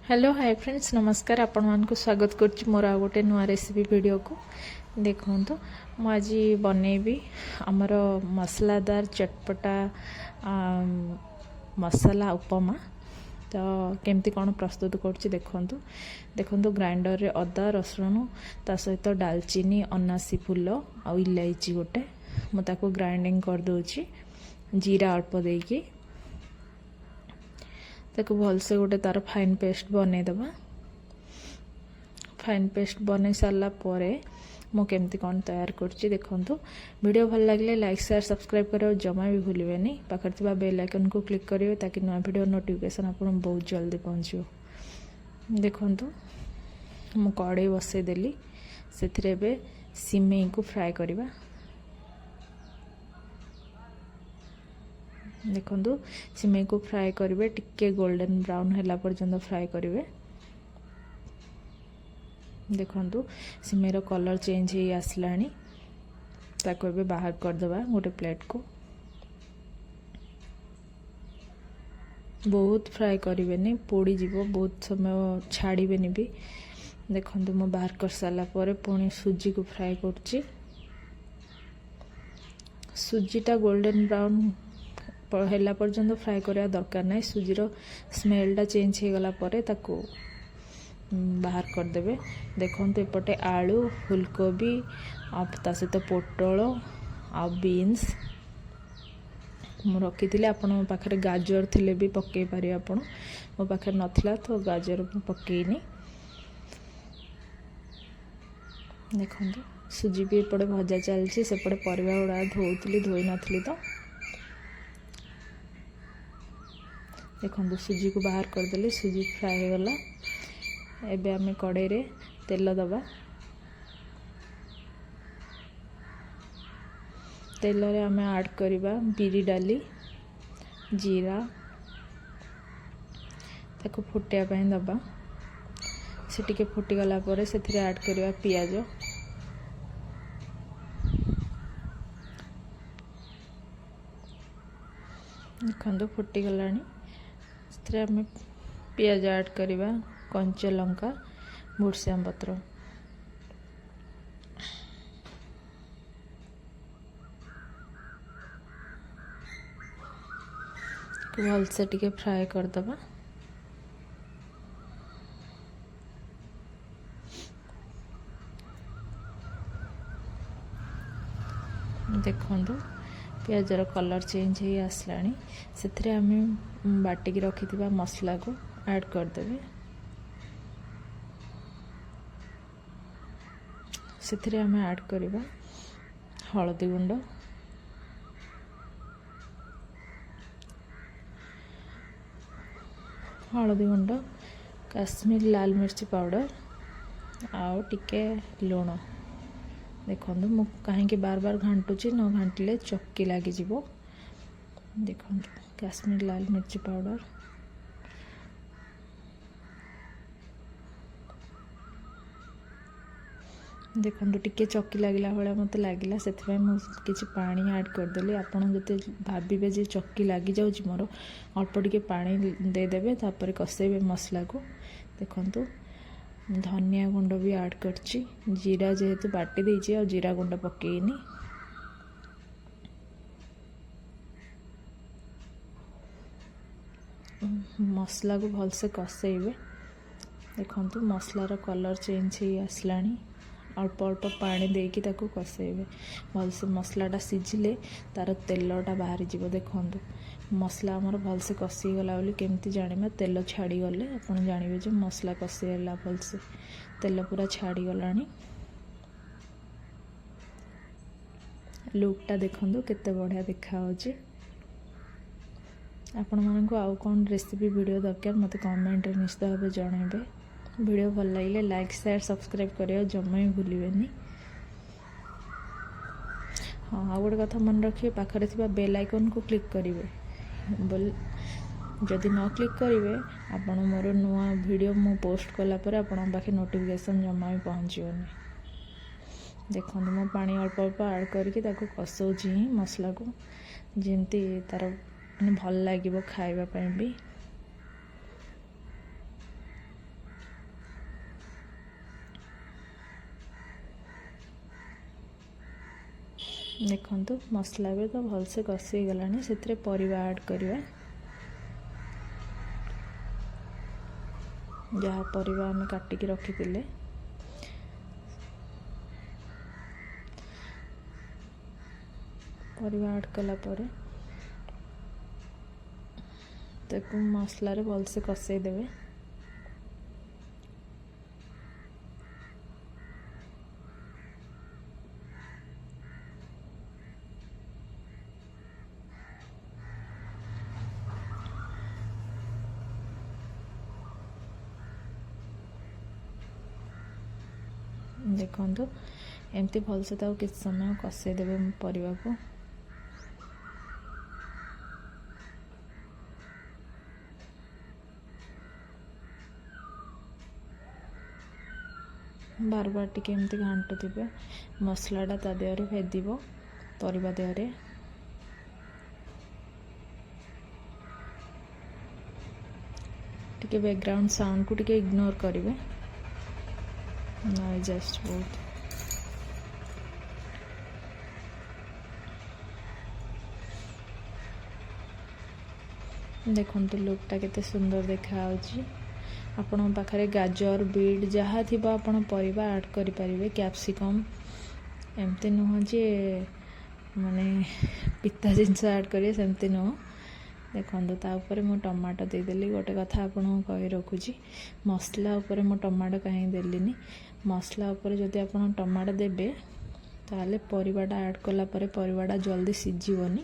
Hello hi friends, ନମସ୍କାର। ଆପଣମାନଙ୍କୁ ସ୍ୱାଗତ କରୁଛି ମୋର ଆଉ ଗୋଟେ ନୂଆ ରେସିପି ଭିଡ଼ିଓକୁ। ଦେଖନ୍ତୁ, ମୁଁ ଆଜି ବନେଇବି ଆମର ମସଲାଦାର ଚଟପଟା ମସଲା ଉପମା। ତ କେମିତି କ'ଣ ପ୍ରସ୍ତୁତ କରୁଛି ଦେଖନ୍ତୁ। ଦେଖନ୍ତୁ, ଗ୍ରାଇଣ୍ଡରରେ ଅଦା, ରସୁଣ, ତା ସହିତ ଡାଲଚିନି, ଅନାସି ଫୁଲ ଆଉ ଇଲାଇଚି ଗୋଟେ, ମୁଁ ତାକୁ ଗ୍ରାଇଣ୍ଡିଙ୍ଗ କରିଦେଉଛି ଜିରା ଅଳ୍ପ ଦେଇକି। ତାକୁ ଭଲସେ ଗୋଟେ ତା'ର ଫାଇନ୍ ପେଷ୍ଟ ବନେଇଦେବା। ଫାଇନ୍ ପେଷ୍ଟ ବନେଇ ସାରିଲା ପରେ ମୁଁ କେମିତି କ'ଣ ତୟାର କରୁଛି ଦେଖନ୍ତୁ। ଭିଡ଼ିଓ ଭଲ ଲାଗିଲେ ଲାଇକ୍, ସେୟାର, ସବସ୍କ୍ରାଇବ୍ କରିବାକୁ ଜମା ବି ଭୁଲିବେନି। ପାଖରେ ଥିବା ବେଲ୍ ଆଇକନ୍କୁ କ୍ଲିକ୍ କରିବେ, ତାକି ନୂଆ ଭିଡ଼ିଓ ନୋଟିଫିକେସନ୍ ଆପଣଙ୍କୁ ବହୁତ ଜଲ୍ଦି ପହଞ୍ଚିବ। ଦେଖନ୍ତୁ, ମୁଁ କଡ଼େଇ ବସେଇଦେଲି। ସେଥିରେ ଏବେ ସିମେଇକୁ ଫ୍ରାଏ କରିବା। ଦେଖନ୍ତୁ, ସିମେଇକୁ ଫ୍ରାଏ କରିବେ, ଟିକେ ଗୋଲ୍ଡେନ୍ ବ୍ରାଉନ୍ ହେଲା ପର୍ଯ୍ୟନ୍ତ ଫ୍ରାଏ କରିବେ। ଦେଖନ୍ତୁ, ସିମେଇର କଲର୍ ଚେଞ୍ଜ ହେଇ ଆସିଲାଣି। ତାକୁ ଏବେ ବାହାର କରିଦେବା ଗୋଟେ ପ୍ଲେଟ୍କୁ। ବହୁତ ଫ୍ରାଏ କରିବେନି, ପୋଡ଼ିଯିବ। ବହୁତ ସମୟ ଛାଡ଼ିବେନି ବି। ଦେଖନ୍ତୁ, ମୁଁ ବାହାର କରିସାରିଲା ପରେ ପୁଣି ସୁଜିକୁ ଫ୍ରାଏ କରୁଛି। ସୁଜିଟା ଗୋଲ୍ଡେନ୍ ବ୍ରାଉନ୍ ହେଲା ପର୍ଯ୍ୟନ୍ତ ଫ୍ରାଏ କରିବା ଦରକାର ନାହିଁ। ସୁଜିର ସ୍ମେଲଟା ଚେଞ୍ଜ ହେଇଗଲା ପରେ ତାକୁ ବାହାର କରିଦେବେ। ଦେଖନ୍ତୁ, ଏପଟେ ଆଳୁ, ଫୁଲକୋବି ଆଉ ତା ସହିତ ପୋଟଳ ଆଉ ବିନ୍ସ ମୁଁ ରଖିଥିଲି। ଆପଣଙ୍କ ପାଖରେ ଗାଜର ଥିଲେ ବି ପକାଇ ପାରିବେ ଆପଣ। ମୋ ପାଖରେ ନଥିଲା ତ ଗାଜର ମୁଁ ପକାଇନି। ଦେଖନ୍ତୁ, ସୁଜି ବି ଏପଟେ ଭଜା ଚାଲିଛି, ସେପଟେ ପରିବା ଗୁଡ଼ା ଧୋଉଥିଲି, ଧୋଇ ନଥିଲି ତ। ଦେଖନ୍ତୁ, ସୁଜିକୁ ବାହାର କରିଦେଲି, ସୁଜି ଫ୍ରାଏ ହେଇଗଲା। ଏବେ ଆମେ କଡ଼େଇରେ ତେଲ ଦେବା। ତେଲରେ ଆମେ ଆଡ଼୍ କରିବା ବିରି ଡାଲି, ଜିରା। ତାକୁ ଫୁଟିବା ପାଇଁ ଦେବା। ସେ ଟିକେ ଫୁଟିଗଲା ପରେ ସେଥିରେ ଆଡ଼୍ କରିବା ପିଆଜ। ଦେଖନ୍ତୁ, ଫୁଟିଗଲାଣି। ସେଥିରେ ଆମେ ପିଆଜ ଆଡ଼୍ କରିବା, କଞ୍ଚା ଲଙ୍କା, ଭୃସଙ୍ଗ ପତ୍ର। ଭଲସେ ଟିକେ ଫ୍ରାଏ କରିଦେବା। ଦେଖନ୍ତୁ, ପିଆଜର କଲର୍ ଚେଞ୍ଜ ହେଇ ଆସିଲାଣି। ସେଥିରେ ଆମେ ବାଟିକି ରଖିଥିବା ମସଲାକୁ ଆଡ଼୍ କରିଦେବେ। ସେଥିରେ ଆମେ ଆଡ଼୍ କରିବା ହଳଦୀ ଗୁଣ୍ଡ, ହଳଦୀ ଗୁଣ୍ଡ, କାଶ୍ମୀର ଲାଲ ମିର୍ଚି ପାଉଡ଼ର ଆଉ ଟିକେ ଲୁଣ। ଦେଖନ୍ତୁ, ମୁଁ କାହିଁକି ବାର ବାର ଘାଣ୍ଟୁଛି? ନ ଘାଣ୍ଟିଲେ ଚକି ଲାଗିଯିବ। ଦେଖନ୍ତୁ, କାଶ୍ମୀର ଲାଲ ମିର୍ଚି ପାଉଡ଼ର। ଦେଖନ୍ତୁ, ଟିକେ ଚକି ଲାଗିଲା ଭଳିଆ ମୋତେ ଲାଗିଲା, ସେଥିପାଇଁ ମୁଁ କିଛି ପାଣି ଆଡ଼୍ କରିଦେଲି। ଆପଣ ଯଦି ଭାବିବେ ଯେ ଚକି ଲାଗିଯାଉଛି ମୋର, ଅଳ୍ପ ଟିକେ ପାଣି ଦେଇଦେବେ, ତାପରେ କଷେଇବେ ମସଲାକୁ। ଦେଖନ୍ତୁ, ଧନିଆ ଗୁଣ୍ଡ ବି ଆଡ଼୍ କରିଛି। ଜିରା ଯେହେତୁ ବାଟି ଦେଇଛି, ଆଉ ଜିରା ଗୁଣ୍ଡ ପକେଇନି। ମସଲାକୁ ଭଲସେ କଷେଇବେ। ଦେଖନ୍ତୁ, ମସଲାର କଲର୍ ଚେଞ୍ଜ ହେଇ ଆସିଲାଣି। ଅଳ୍ପ ଅଳ୍ପ ପାଣି ଦେଇକି ତାକୁ କଷେଇବେ ଭଲସେ। ମସଲାଟା ସିଝିଲେ ତା'ର ତେଲଟା ବାହାରିଯିବ। ଦେଖନ୍ତୁ, ମସଲା ଆମର ଭଲସେ କଷିଗଲା ବୋଲି କେମିତି ଜାଣିବା? ତେଲ ଛାଡ଼ିଗଲେ ଆପଣ ଜାଣିବେ ଯେ ମସଲା କଷିଗଲା ଭଲସେ। ତେଲ ପୁରା ଛାଡ଼ିଗଲାଣି। ଲୁକ୍ଟା ଦେଖନ୍ତୁ, କେତେ ବଢ଼ିଆ ଦେଖାହେଉଛି। ଆପଣମାନଙ୍କୁ ଆଉ କ'ଣ ରେସିପି ଭିଡ଼ିଓ ଦରକାର, ମୋତେ କମେଣ୍ଟରେ ନିଶ୍ଚିତ ଭାବେ ଜଣାଇବେ। ଭିଡ଼ିଓ ଭଲ ଲାଗିଲେ ଲାଇକ୍, ସେୟାର, ସବସ୍କ୍ରାଇବ୍ କରିବାକୁ ଜମା ବି ଭୁଲିବେନି। ହଁ, ଆଉ ଗୋଟେ କଥା ମନେ ରଖିବେ, ପାଖରେ ଥିବା ବେଲ୍ ଆଇକନ୍କୁ କ୍ଲିକ୍ କରିବେ ବୋଲି। ଯଦି ନ କ୍ଲିକ୍ କରିବେ, ଆପଣ ମୋର ନୂଆ ଭିଡ଼ିଓ ମୁଁ ପୋଷ୍ଟ କଲା ପରେ ଆପଣଙ୍କ ପାଖେ ନୋଟିଫିକେସନ୍ ଜମା ବି ପହଞ୍ଚିବନି। ଦେଖନ୍ତୁ, ମୁଁ ପାଣି ଅଳ୍ପ ଅଳ୍ପ ଆଡ଼୍ କରିକି ତାକୁ କଷଉଛି ହିଁ ମସଲାକୁ, ଯେମିତି ତା'ର ମାନେ ଭଲ ଲାଗିବ ଖାଇବା ପାଇଁ ବି। ଦେଖନ୍ତୁ, ମସଲା ଏବେ ତ ଭଲସେ କଷି ହେଇଗଲାଣି। ସେଥିରେ ପରିବା ଆଡ଼୍ କରିବା। ଯାହା ପରିବା ଆମେ କାଟିକି ରଖିଥିଲେ, ପରିବା ଆଡ଼୍ କଲା ପରେ ତାକୁ ମସଲାରେ ଭଲସେ କଷେଇ ଦେବେ। ଦେଖନ୍ତୁ, ଏମିତି ଭଲସେ ତାକୁ କିଛି ସମୟ କଷେଇ ଦେବେ ପରିବାକୁ। ବାର ବାର ଟିକେ ଏମିତି ଘାଣ୍ଟୁଥିବେ, ମସଲାଟା ତା ଦେହରେ ଭେଦିବ, ପରିବା ଦେହରେ। ଟିକେ ବ୍ୟାକଗ୍ରାଉଣ୍ଡ ସାଉଣ୍ଡକୁ ଟିକେ ଇଗ୍ନୋର କରିବେ, ନଏଜ୍ ଆସୁଛି ବହୁତ। ଦେଖନ୍ତୁ, ଲୁକ୍ଟା କେତେ ସୁନ୍ଦର ଦେଖାଯାଉଛି। ଆପଣଙ୍କ ପାଖରେ ଗାଜର, ବିଟ୍ ଯାହା ଥିବ, ଆପଣ ପରିବା ଆଡ଼୍ କରିପାରିବେ, କ୍ୟାପ୍ସିକମ୍। ଏମିତି ନୁହଁ ଯେ ମାନେ ପିତା ଜିନିଷ ଆଡ଼୍ କରିବେ, ସେମିତି ନୁହଁ। ଦେଖନ୍ତୁ, ତା ଉପରେ ମୁଁ ଟମାଟୋ ଦେଇଦେଲି। ଗୋଟେ କଥା ଆପଣଙ୍କୁ କହି ରଖୁଛି, ମସଲା ଉପରେ ମୁଁ ଟମାଟୋ କାହିଁ ଦେଲିନି? ମସଲା ଉପରେ ଯଦି ଆପଣ ଟମାଟୋ ଦେବେ, ତାହେଲେ ପରିବାଟା ଆଡ଼୍ କଲା ପରେ ପରିବାଟା ଜଲ୍ଦି ସିଝିବନି।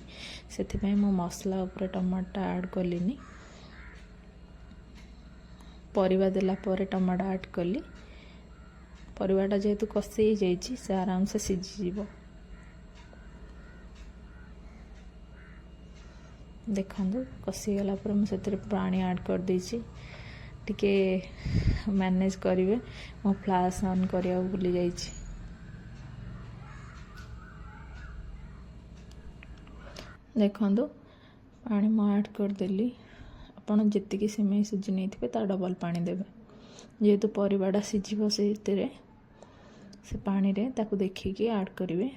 ସେଥିପାଇଁ ମୁଁ ମସଲା ଉପରେ ଟମାଟୋଟା ଆଡ଼୍ କଲିନି। ପରିବା ଦେଲା ପରେ ଟମାଟୋ ଆଡ଼୍ କଲି। ପରିବାଟା ଯେହେତୁ କଷି ହେଇଯାଇଛି, ସେ ଆରାମସେ ସିଝିଯିବ। ଦେଖନ୍ତୁ, କଷିଗଲା ପରେ ମୁଁ ସେଥିରେ ପାଣି ଆଡ଼୍ କରିଦେଇଛି। ଟିକେ ମ୍ୟାନେଜ୍ କରିବେ, ମୁଁ ଫ୍ଲାସ୍ ଅନ୍ କରିବାକୁ ଭୁଲି ଯାଇଛି। ଦେଖନ୍ତୁ, ପାଣି ମୁଁ ଆଡ଼୍ କରିଦେଲି। ଆପଣ ଯେତିକି ସିମେଇ ସୁଜି ନେଇଥିବେ, ତା ଡବଲ୍ ପାଣି ଦେବେ। ଯେହେତୁ ପରିବାଟା ସିଝିବ ସେଇଥିରେ, ସେ ପାଣିରେ ତାକୁ ଦେଖିକି ଆଡ଼୍ କରିବେ।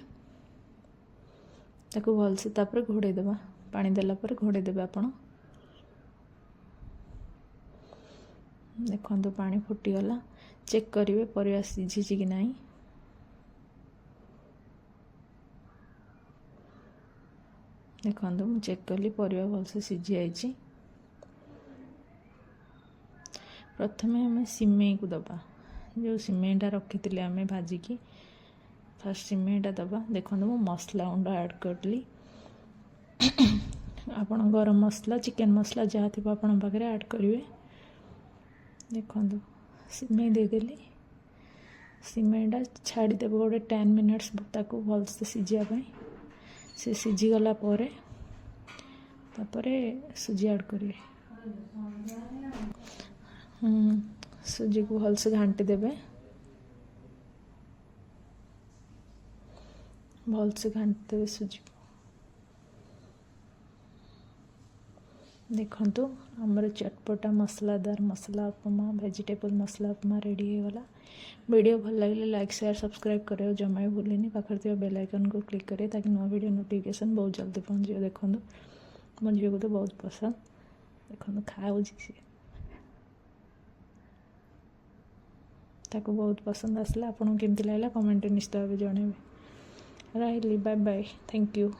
ତାକୁ ଭଲସେ ତାପରେ ଘୋଡ଼େଇ ଦେବା। ପାଣି ଦେଲା ପରେ ଘୋଡ଼େଇ ଦେବେ ଆପଣ। ଦେଖନ୍ତୁ, ପାଣି ଫୁଟିଗଲା। ଚେକ୍ କରିବେ ପରିବା ସିଝିଛି କି ନାହିଁ। ଦେଖନ୍ତୁ, ମୁଁ ଚେକ୍ କଲି, ପରିବା ଭଲସେ ସିଝି ଯାଇଛି। ପ୍ରଥମେ ଆମେ ସିମେଇକୁ ଦେବା। ଯେଉଁ ସିମେଇଟା ରଖିଥିଲେ ଆମେ ଭାଜିକି, ଫାର୍ଷ୍ଟ ସିମେଇଟା ଦେବା। ଦେଖନ୍ତୁ, ମୁଁ ମସଲା ଗୁଣ୍ଡ ଆଡ଼୍ କଲି। ଆପଣ ଗରମ ମସଲା, ଚିକେନ୍ ମସଲା ଯାହା ଥିବ ଆପଣଙ୍କ ପାଖରେ ଆଡ଼୍ କରିବେ। ଦେଖନ୍ତୁ, ସିମେଇ ଦେଇଦେଲି। ସିମେଇଟା ଛାଡ଼ିଦେବେ ଗୋଟେ 10 ମିନିଟ୍ସ ତାକୁ ଭଲସେ ସିଝିବା ପାଇଁ। ସେ ସିଝିଗଲା ପରେ ତାପରେ ସୁଜି ଆଡ଼୍ କରିବେ। ସୁଜିକୁ ଭଲସେ ଘାଣ୍ଟି ଦେବେ। ଭଲସେ ଘାଣ୍ଟି ଦେବେ ସୁଜିକୁ। ଦେଖନ୍ତୁ, ଆମର ଚଟପଟା ମସଲାଦାର ମସଲା ଉପମା, ଭେଜିଟେବଲ୍ ମସଲା ଉପମା ରେଡ଼ି ହେଇଗଲା। ଭିଡ଼ିଓ ଭଲ ଲାଗିଲେ ଲାଇକ୍, ସେୟାର, ସବସ୍କ୍ରାଇବ୍ କରିବାକୁ ଜମା ବି ଭୁଲିନି। ପାଖରେ ଥିବା ବେଲ୍ ଆଇକନ୍କୁ କ୍ଲିକ୍ କରିବେ, ତାକି ନୂଆ ଭିଡ଼ିଓ ନୋଟିଫିକେସନ୍ ବହୁତ ଜଲ୍ଦି ପହଞ୍ଚିବ। ଦେଖନ୍ତୁ, ମୋ ଝିଅକୁ ତ ବହୁତ ପସନ୍ଦ। ଦେଖନ୍ତୁ, ଖାଉଛି ସିଏ। ତାକୁ ବହୁତ ପସନ୍ଦ ଆସିଲା। ଆପଣଙ୍କୁ କେମିତି ଲାଗିଲା, କମେଣ୍ଟରେ ନିଶ୍ଚିତ ଭାବେ ଜଣାଇବେ। ରହିଲି, ବାଏ ବାଏ, thank you.